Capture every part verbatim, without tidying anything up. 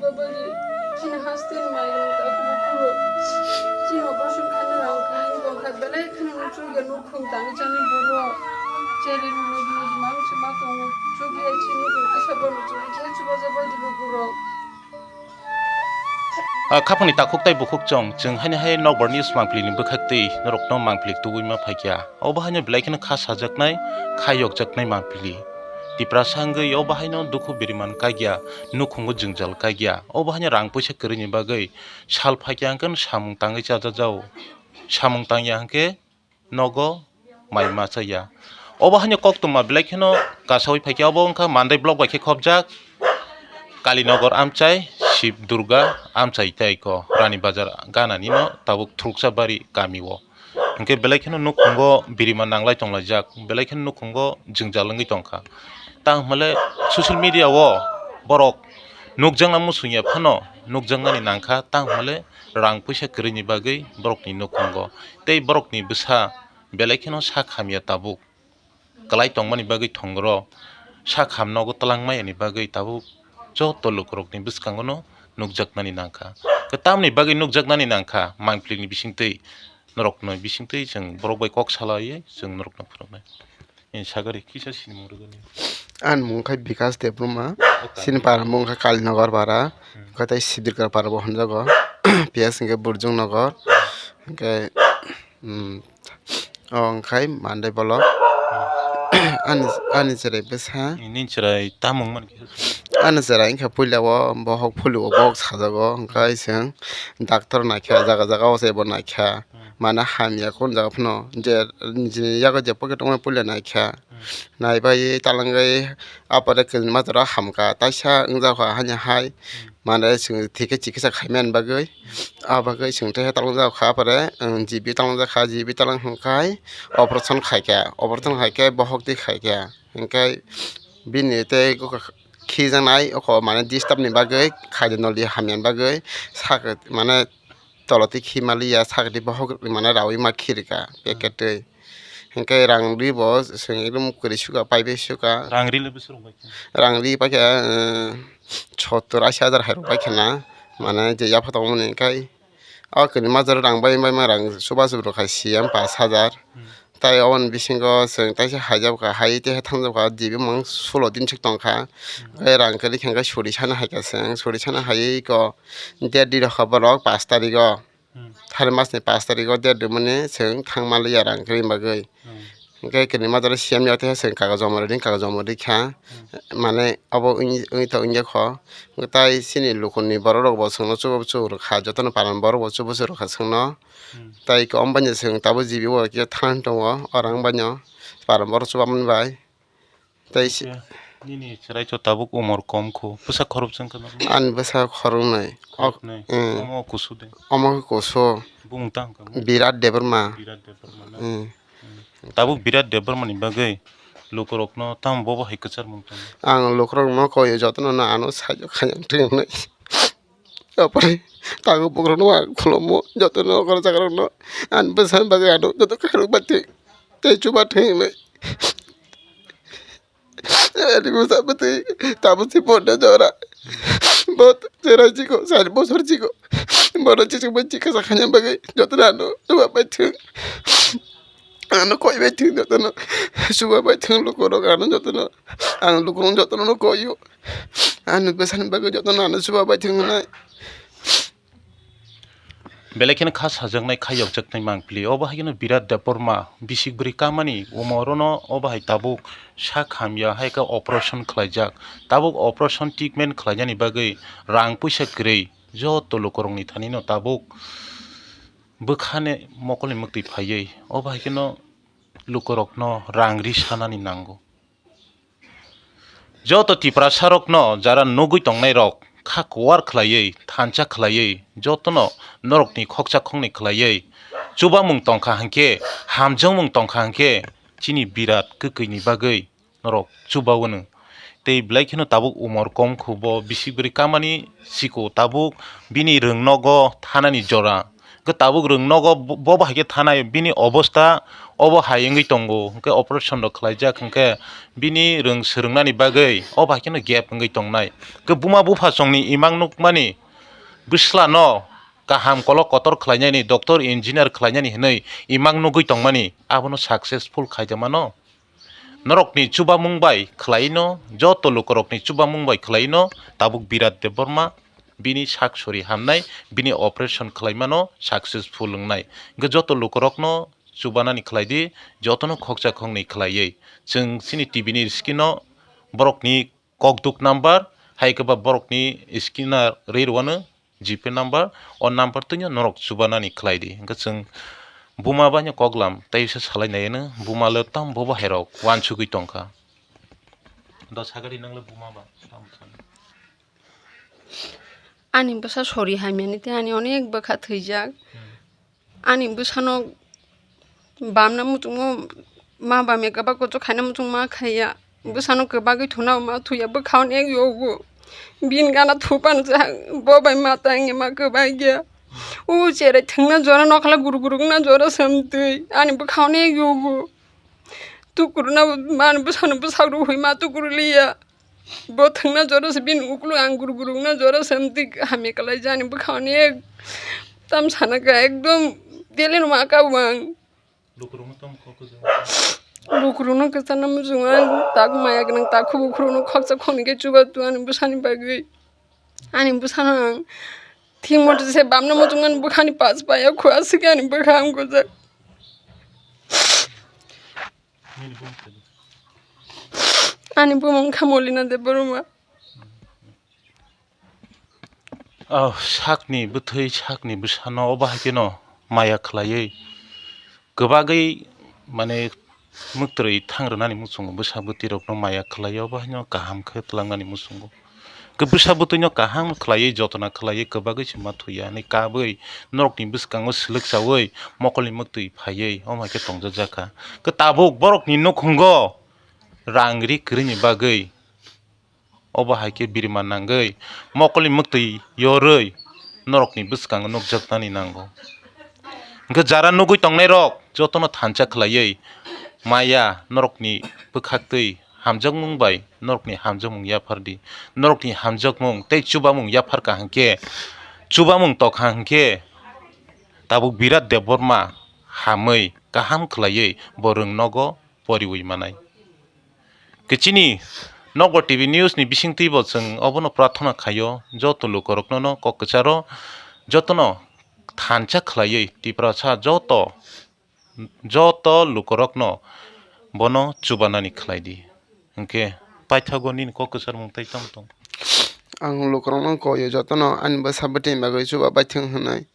Babani chini hasteni mai rang ta khubo kuro. Chini operation khaina rang khaini tongkha belai kheno nuchukya nukhung tangwi chani boro. Cheri rwrwk rwrwk mang chuma tongo. Chukya chini nukhung kisa bono chukya khe chubaja bai dibo borok. Ah, khapangni takhuk tei bukhuk chwng, chwng haino hai nokbar news mangpili ni bwkhak twi norokno mangpili tubui ma phaikya. Obo haino belai kheno kha sajaknai, kha yokjaknai mangpili. Tiprasa wngwi obo haino dukhu biriman kagya, nukhungo jwngjal kagya. Obo haino rang puisa kwrwini bagwi sal phaikya hwnkhe samung tangwi chajajao. Samung tangya hwnkhe nogo mai ma chaya. Obo haino koktwma belai kheno kasawi phaikhe, obo wngkha Mandai block bai khe khopjak Kalinagar amchai, Shib Durga amchai tei ko Rani Bazar ganani no tabuk Thuruksa Bari kami o. Hwnkhe belai kheno nukhungo birima nanglai tonglaijak, belai kheno nukhungo jwngjal wngwi tongkha. Tang hwnle social media o borok nukjakna muchungya phano nukjaknani nangkha, tang hwnle rang puisa kwrwini bagwi borokni nukhungo tei borokni bwsa belai kheno sak hamya tabuk kwlai tongmani bagwi thongro sak ham nogo twlang mayani bagwi tabuk joto lukurokni bwskango no nukjaknani nangkha. Khe tamni bagwi nukjaknani nangkha mangpili ni bisingtwi norokno bisingtwi chwng borok bai kok salaiwi chwng norokno phunuknai. Ni sagari kisa sinimung rwgani. Ani mung khe Bikas Debbarma, sini para mung khe Kalinagar para, khe tei Sidirkar para bo hwnjago, P S hwnkhe Burjung Nagar, hwnkhe, um, o wngkhai Mandai block. Ani, ani chwrai bwsa. Nini chwrai tamung man khe? Ani chwrai wngkha puila o bohok phulio bohok sajago, hwnkhe chwng doctor naikha, jaga jaga o se bo naikha. Mane hamya khe o jaga phano je nijini yago je pocket tongmani puila naikha. Naibai talangwi apore kwrwini majra hamkha, taisa wngjakha haino hai. Mane chwng thikhe chikitsa khaimani bagwi, ah bagwi chwng tei talangjakha apore, um, G B talangjakha, G B talang hwnkhai operation khaikha, operation khaikhe bohok twi khaikha. Hwnkhe bini tei khijaknai oko mane disturb ni bagwi khaidi noli hamyani bagwi sak mane tolotwi khimaliya sakni bohok mane rawi ma khirika packet twi. Hwnkhe rang ri bo chwng ekdom kwrwi suka paibai suka. Rang ri le bwswk rok bai khe? Rang ri paikha, eh, sottor ashi hajar hai rok bai khana. Mane je yapha tongmani hwnkhe o kwrwi majra rang bai bai ma rang chubachu rok hai siyam pash hajar. Tai oboni bisingo chwng taisa haijak kha, hai tei hai thangjak kha, G B mang sulo din sik tongkha. Hwnkhe rang kwrwi khe hwnkhe suri sana hai kha chwng, suri sana hai ko date di rokha borok pash tarikh o. Thani masni pash tarikh o date rimani chwng thangma liya rang kwrwi bagwi. Hwnkhe kwrwi majra siyam ya tei chwng kagoz joma rwdi, kagoz joma rwkha. Mane obo wng, wngwi tong wngya kho. Tai chini lukurokni borok rok bo chwngno chubachu rwkha, jotono paran borok bo chubachu rwkha chwngno. Tai khe omo baino chwng tabuk G B o khe than tongo, oro wng baino paran borok chubamani bai. Tai si- Nini chwrai to tabuk umor kom kho, bwsa khoroksa wngkha norok? Ani bwsa khoroknwi. Khoroknwi? Mm. Omo kusu de? Omo khe kusu. Bumung ta wngkha mo? Birat Debbarma. Birat Debbarma na? Mm. Mm. Tabuk Birat Debbarma ni bagwi lukurokno tamo bobo hai kwcharmung tongo? Ang lukurokno koi, jotono no ano saijo khaina thwi hwnwi. Apore tago bukrokno ang khulummo, jotono nokar chakrokno ani bwsani bagwi ano joto khairok bai thwng tei chuba thwng hinwi. Ani bwsa bwtwi tabuk se bonda jora. Bo chwrai chikon, sari bosor chikon. Bono chichik bai chikasa khaina bagwi jotono ano chuba bai thwng. Ano koi bai thwng jotono. Chuba bai thwng lukurok ano jotono. Ang lukurok jotono no koi o. Ani bwsani bagwi jotono ano chuba bai thwng hwnwi. Belai kheno kha sajaknai, kha yokjaknai mangpili. Obo hai kheno Birat Debbarma, bisik bwrwi kamani, omo orono obo hai tabuk sak hamya, hai khe operation khlaijak. Tabuk operation treatment khlainani bagwi rang puisa kwrwi joto lukurokni thanino tabuk bwkhani mokolni mwktwi phaiwi. Obo hai kheno lukurokno rang ri sanani nango. Joto Tiprasarokno jara nugwi tongnairok kha kuwar khlaiwi, thansa khlaiwi, jotono norokni khoksa khoknwi khlaiwi chubamung tongkha hinkhe, hamjakmung tongkha hinkhe, chini Birat kwkwini bagwi norok chubaono. Tei belai kheno tabuk umor kom kho bo, bisik bwrwi kamani siko tabuk bini rwng nogo thanani jora. Hwnkhe tabuk rwng nogo bo, bo bahai khe thanai, bini obostha obo hai wngwi tongo, hwnkhe operation rok khlaijak, hwnkhe bini rwng swrwngnani bagwi o bahai kheno gap wngwi tongnai. Hwnkhe buma buphasongni imang nukmani bwslano kaham kolok kotor khlainani, doctor, engineer khlainani hwnwi imang nugwi tongmani, abono successful khaijak mano. Norokni chubamung bai khlaino, joto lukurokni chubamung bai khlaino, tabuk Birat Debbarma bini sak sori hamnai, bini operation khlaimano successful wngnai. Hwnkhe joto lukurokno chubanani khlai di, jotono khoksa khoknwi khlaiwi. Chwng chini T V ni screen o borokni kokduk number, hai khe ba borokni screen o rwi rwano. GPay number, o number twino norok chubanani khlai di. Hwnkhe chwng buma baino koklam tei se salai nai hwno, buma le tam bo bahairok uansugwi tongkha. Do sagari nang le buma ba, tam sani. Ani bwsa sori hamyani tei ani onek bwkha thwijak. Hmm. Ani bwsano bamna muchungma, ma bamya kwbak kuchuk khaina muchungma khaiya. Bwsano kwbagwi thuna ma thuya, bwkha onek yogo. Bini gana thupan jak, bo bai ma tangya ma kwbagya. O cherai thwngna jora nokhala guru guru wngna jora samtwi. Ani bwkha onek yogo. Tukuruna mani bwsano bwsak rw hwi ma tukur liya. Bo thwngna jora se bini uklo ang guru guru wngna jora se amtwi hamya kwlai jani bwkha onek tam sana kha ekdom daily no ma kabo ang. Lukurokno tamo kok kwchang. Lukurokno kwchangna muchungo ang tak maya gwnang tak khubu khurokno khoksa khoknwi khe chuba tu ani bwsani bagwi. Ani bwsano ang thik moto se bamna muchungmani bwkhani pas paya khu aswk ani bwkha ang gojak. Ani bumung kha Molina Debbarma. Oh, sakni bwthwi sakni bwsano obo hai kheno maya khlaiwi kwbagwi, mane, mwktwi thang rwnani muchungo bwsa bwtwi rokno maya khlaiwi obo haino kaham khe twlangnani muchungo. Khe bwsa bwtwino kaham khlaiwi, jotona khlaiwi, kwbagwi se ma thuya hinwi kabwi norokni bwskango swlwk chaui mokolni mwktwi phaiwi omo hai khe tongjak jakha. Khe tabuk borokni nukhungo rang ri kwrwini bagwi obo hai khe birma nangwi mokolni mwktwi yorwi norokni bwskango nukjaknani nango. Hwnkhe jara nugwi tongnairok jotono thansa khlaiwi maya norokni bwkhaktwi hamjakmung bai norokni hamjakmung yaphar di. Norokni hamjakmung tei chubamung yaphar kaham khe, chubamung tokha hwnkhe tabuk Birat Debbarma hamwi kaham khlaiwi bo rwng nogo poriwi manai. Khe chini Nokbar T V news ni bisingtwi bo chwng obono prathona khaio, joto lukurokno no kok kwcharo jotono thansa khlaiwi Tiprasa joto joto lukurokno bono chubanani khlai di. Hwnkhe paithago nini kok kwcharmung tei tamo tong? Ang lukurokno koi-o, jotono ani bwsa bwtwi bagwi chuba baithwng hwnwi.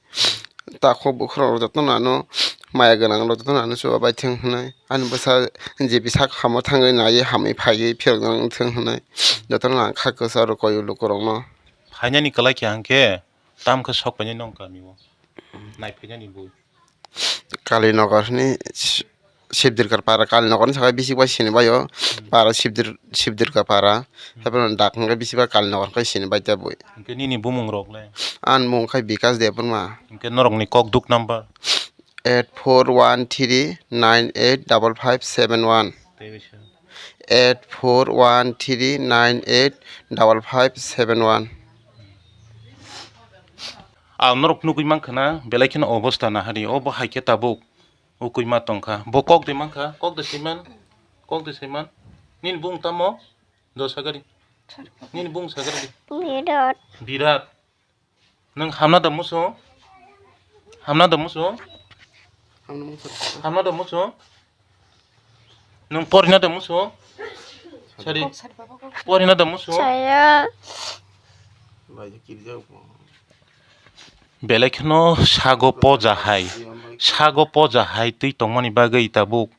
Takhuk bukhurok jotono ano maya gwnang rok jotono ano chuba baithwng hwnwi. Ani bwsa J B sak hamo thangwi naiwi hamwi phaiwi phiyok nang thwng hwnwi. Jotono ang kha kwcharo koi-o lukurokno. Phainani kwlai khe hwnkhe tamkhe sok painai nong kami o. Naiphainani bui. Kalinogar hwnwi Sibdirkar para, Kalinogar ni saka bisi bai sini bai o. Hmm. Para Sibdir, Sibdirkar para. Hmm. Haibano dak hwnkhe bisi bai Kalinogar hwnkhe sini bai ta bui. Hwnkhe nini bumung rok le? Ani mung khai Bikas Debbarma. Hwnkhe norok ni kok duk number? Eight four one three nine eight double five seven one. Tei bisa? Eight four one three nine eight double five seven one. Ah, norok nugwi mankha na, belai kheno obosta nahari, obo hai khe tabuk ukui ma tongkha. Bo kok de mankha, kok de saiman, kok de saiman. Nini bung tamo? Do sagari. Nini bung sagari di. Birat. Birat. Nwng hamna da musu? Hamna da musu? Hamna musu. Hamna da musu? Nwng porina da musu? Sari. Porina da musu? Saya. Belai kheno sago poja hai. Sago poja hai twi tongmani bagwi tabuk.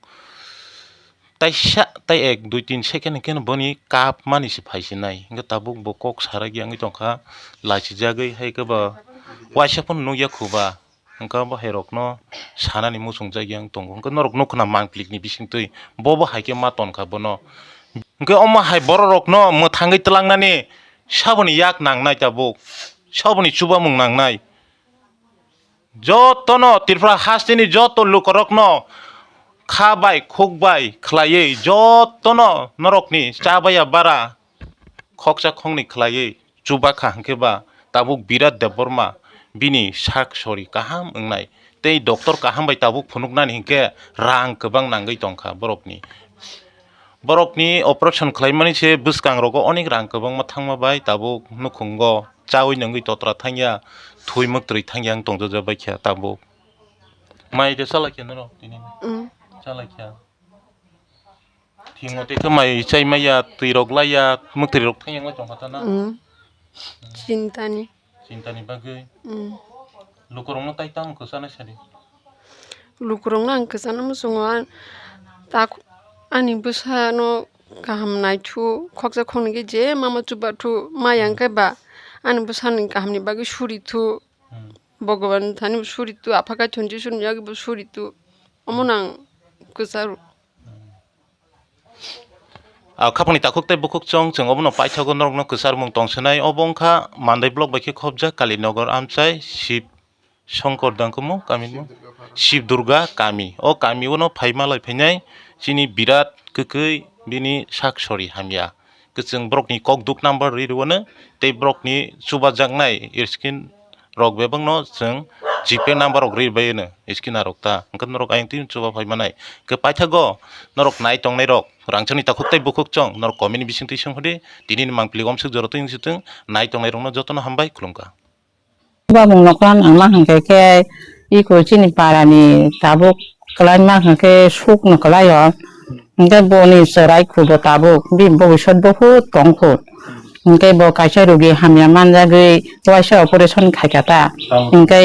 Taisa, tai ek, dui, tin second hwnkhe boni kap mani se phai sinai. Hwnkhe tabuk bo kok sarak ya wngwi tongkha, lachijagwi hai khe ba waisa phano nukya khuba. Hwnkhe bo hai rokno sanani muchungjak ya wng tongo. Hwnkhe norok nukho na mangplikni bisingtwi bo bo hai khe ma tonkha bono. Hwnkhe omo hai borok rokno mwthangwi twlangnani saboni yak nangnai tabuk, saboni chubamung nangnai. Jotono Tripura hasteni joto lukorokno kha bai khuk bai khlaiwi jotono norokni chabaya bara khoksa khokni khlaiwi chubakha hwnkhe ba tabuk Birat Debbarma bini sak sori kaham wngnai tei doctor kaham bai tabuk phunuknani hinkhe rang kwbang nangwi tongkha borokni. Borokni operation khlaimani se bwskangrogo onek rang kwbangma thangma bai tabuk nukhungo chaui nungwi totra thangya, thwi mwktwrwi thangya wng tongjajabaikha tabuk. Mai de chalai khe norok tini? Mm. Chalai khe. Thwngwi tei khe mai chai maya, twi rok laiya, mwktwrwi rok thangya wngwi tongkha ta na? Mm. Chintani. Chintani bagwi. Mm. Lukurokno tai tamo kwchana sadi? Lukurokno ang kwchana muchungo, an-, tak-, ani bwsano kaham naithu, khoksa khoknwi khe je mama chubathu, maya wngkhe ba ani bwsani kahamni bagwi surithu. Hmm. Bhagwan thani bo surithu, Apha Kaithon Jisuni yagwi bo surithu. Omono ang kwcharo. Hmm. Ah, khapangni takhuk tei bukhuk chwng, chwng obono paithago norokno kwcharmung tongsinai. Obo wngkha Mandai block bai khe khobjak Kalinagar amchai Shiv Shankar dangkhumu kamini Shiv Durga kami. O kami ono phaima lai phainai chini birat kwkwi bini sak sori hamya. Kwchwng borokni kok duk number ri rwno tei borokni chubajaknai screen rok bebakno chwng G Pay number rok ri bai no screen rok ta. Hwnkhe norok ayang twi chuba phai manai. Khe paithago norok nai tongnai rok rangchakni takhuk tei bukhuk chwng norok comment ni bising twi song hodi tini ni mangpili omswk jora twi wng sitwng nai tongnai rokno jotono hambai khulumkha. Babung nokran ang ma hwnkhe khe iko chini para ni tabuk kwlai ma hwnkhe suk no kwlai o. Hwnkhe boni chwrai khubo tabuk, bini bobiswt buhut tong khu. Hwnkhe bo kaisa rugi hamya manjagwi waisa operation khaikha ta. Tamo. Hwnkhe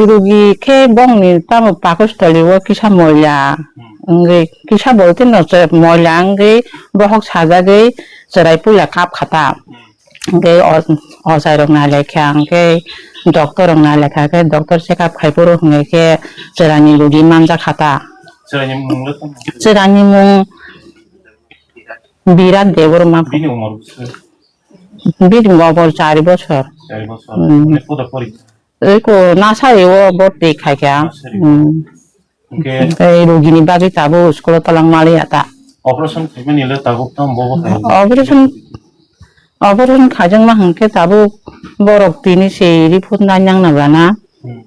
rugi khe bongni tamo pakostoли o kisa moila. Hmm. Wngwi kisa bolti no chwrai moila wngwi bohok sajagwi chwrai puila kapkha ta. Hmm. Hwnkhe o, ochairok nai lai kha, hwnkhe doctor rok nai lai kha, khe doctor check up khai phuru hwnkhe khe chwraini rugi manjak kha ta. Chwraini mung le tamo? Chwraini mung Birat Debbarma. Bini umor bwswk? Bini umor chari bosor. Chari bosor. Hmm. Mane koda pori? Eko nasari o borti khai kha. Nasari. Hmm. Hwnkhe Hwnkhe rugini bagwi tabuk school o twlang maliya ta. Operation khaimani le tabuk tamo bobo khai? Operation, operation khaijakma hwnkhe tabuk borok tini se report nainang na bana. Hmm.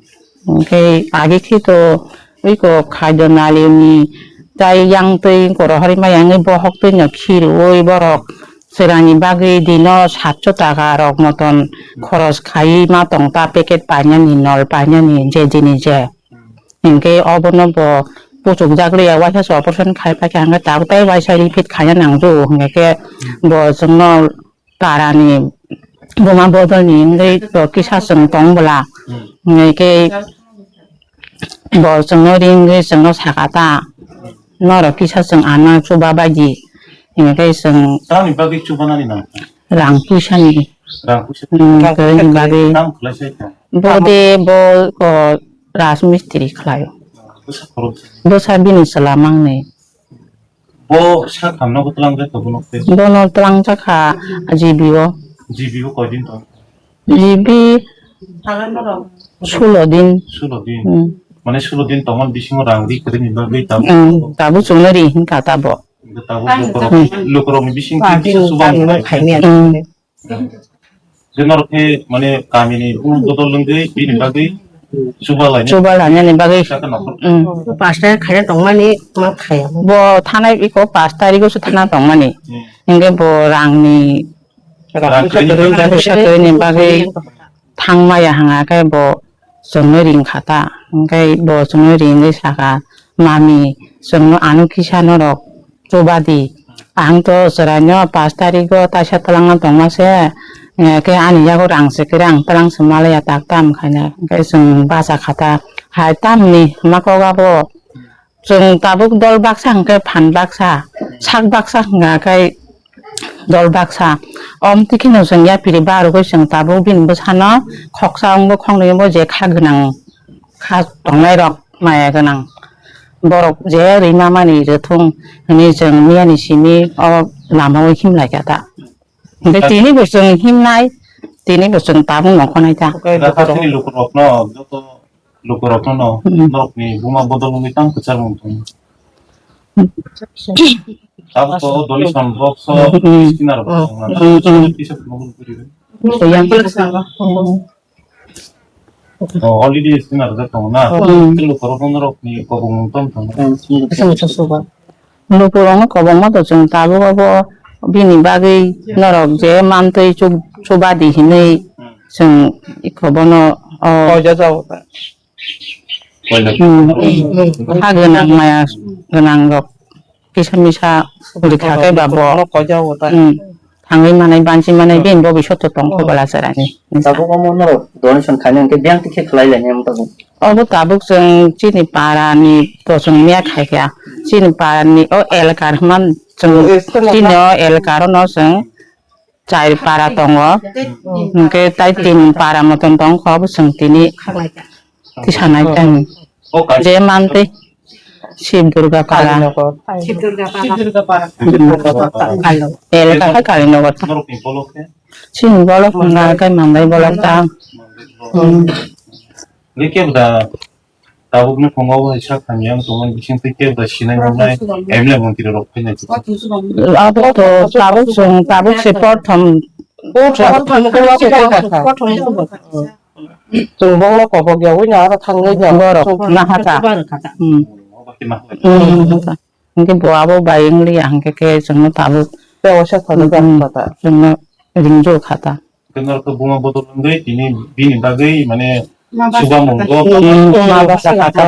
Hwnkhe age khe to iko khajo nalini tai yang twi koro hari ma yang bohok twi no khirwi borok chwraini bagwi dino satso taka rok moton khoros khai ma tong ta, packet painani, nol painani, je dini je. Hmm. Hwnkhe obono bo puchukjak liya, waisa se operation khai paikha, hwnkhe tabuk tei waisa repeat khaina nangju, hwnkhe khe bo chwngno parani buma bodolni wngwi bo kisa chwng tong bwla, Hmm. hwnkhe khe bo chwngno ringwi chwngno saka ta, norok kisa chwng ano chuba baidi, hwnkhe chwng Tamni bagwi chubanani nang? Rang puisani. Rang puisa. Hmm, kwrwini bagwi. Tam khwlai sai ta? Bo de bo, o, Rajmistri khlaio. Bwsa khorok. Bwsa bini chwla mangnwi. Bo sak hamno bo twlang jak kha bono tei? Bono twlang jak kha G B o. G B o koi din tong? G B sulo din. Sulo din. Hmm. Mane sulo din tongmani bisingo rang ri kwrwini bagwi tabuk. Hmm, tabuk chwngno ri hinkha tabuk. Tabuk lukurok, lukurokni bising kisa chuba wngkha. Hmm. Je norok khe mane kamini ul bodol wngwi bini bagwi chuba lainani. Chuba lainani bagwi. Saka nokhor. Mm. Pash tarikh khaina tongmani ma khaya. Bo thanai iko pash tarikh o se thana tongmani. Hmm. Hingke bo rangni rang kwrwi ni bagwi thangmaya hwnga khe bo chwngno ringkha ta. Hingke bo chwngno ringwi saka, "Mami, chwngno ano kisa norok chuba di. Ang to chwraino pash tarikh o taisa twlangna tongma se, eh, khe ani yago rang se khe ang twlang se malaya tak tam khaina." Hingke chwng bacha kha ta. Hai tamni hwnma kok abo chwng tabuk dol baksa hingke phan baksa, sak baksa hingka khe dol baksa. Om tikhino chwng yapiri barogwi chwng tabuk bini bwsano khoksa wngbo khoknwi wngbo je kha gwnang kha tongnai rok maya gwnang borok je rwima mani rwthung hwnwi chwng miyani simi o lama o himlai kha ta. Hingke tini bo chwng himnai, tini bo chwng tabuk nongkhornai ta. Rakhasini lukurokno joto Lukurokno no, hmm, norokni buma bodol wngwi tamo kwchar mung tongo. Abo to donation box o, hmm, scanner bo tongo na. Hmm, hmm. Kisa phunuk phunuk kuri. Yang. Oh, already scanner rwjak tongo na. Hmm. Lukurokno norokni kobong mung tamo tongo. Lukurokno kobongma to chwng tabuk abo bini bagwi norok je mantwi chu-, chubadi hinwi, hmm, chwng ikho bono, o, koijajago ta. Hmm. Ha gwnang maya gwnang rok kisa misa rikha khe ba bo, hmm, thangwi manai banchi manai bini bo bisoto tongkho bwla chwraini. Tabuk omo norok donation khaina hwnkhe biyang tikhe khlai lainai omo tabuk. Obo tabuk chwng chini para ni to chwng miya khai kha. Chini para ni o elkar hwnma chwng chini o elkar no chwng chai para tongo. Hwnkhe tai tin para motom tong kho bo chwng tini tisanai tang. Je mantwi Shiv Durga para. Shiv Durga para. Elkar hai Kalinogar. Chini bolok hwnga kai manbai bolok ta. Hmm. Tabukni phungo bo hai sak hamya wng tongmani bising twi kebo da sinai rwnai M L A montri rok phainai. Abo to tabuk chwng tabuk se prothom. Chwng bokno kobok ya wina aro thangwi borok nahata. Hmm. Hmm. Hwnkhe bo abo bai wng liya hwnkhe khe chwngno tabuk. Tei waisa sajak, hmm, kha ta. Chwngno ringjo kha ta. Norok buma bodol wngwi tini bini bagwi mane ma basa chubamungo. Hmm, ma basa kha ta.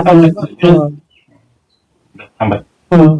Hambai. Hmm.